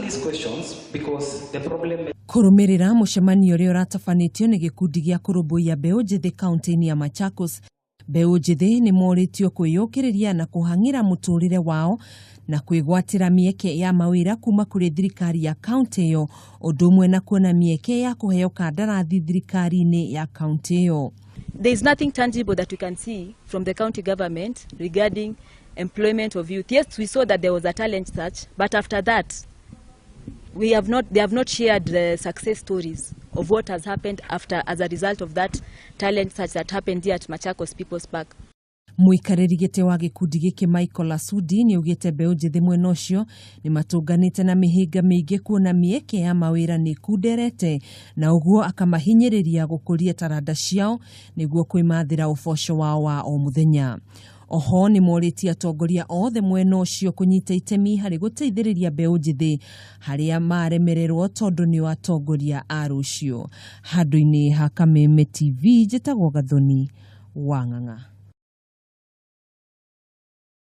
these questions because the problem Kũrũmĩrĩra mũcemanio ũrĩa ũratabanĩtio nĩ gĩkundi gĩa kũrũmbũiya mbeũ njĩthĩ kaunti-inĩ ya Machakos, mbeũ njĩthĩ nĩ morĩtio kwĩyũkĩrĩria na kũhang'ĩra mũtũrĩre wao na kwĩgwatĩra mĩeke ya mawĩra kuma kũrĩ thirikari ya kaunti ĩyo, ũndũ ũmwe na kuona mĩeke ya kũheo kandarathi thirikari-inĩ ya kaunti ĩyo. There is nothing tangible that we can see from the county government regarding employment of youth. Yes, we saw that there was a talent search, but after that, we have not, they have not shared the success stories of what has happened after as a result of that talent search that happened here at Machakos People's Park. Mũikarĩri gĩtĩ wa gĩkundi gĩkĩ Michael Asudi nĩ augĩte mbeũ njĩthĩ mwena ũcio nĩ matũnganĩte na mĩhĩnga mĩingĩ kuona mĩeke ya mawĩra nĩ ĩkunderete, na ũguo akamahinyĩrĩria gũkũria taranda ciao nĩguo kwĩmathĩra ũboco wao wa o mũthenya. Oho nĩ morĩtie atongoria othe mwena ũcio kũnyita itemi harĩ gũteithĩrĩria mbeũ njĩthĩ harĩa maremererwo, tondũ nĩo atongoria a rũciũ. Handũ-inĩ ha Kameme TV, njĩtagwo Gathoni wa Ng'ang'a.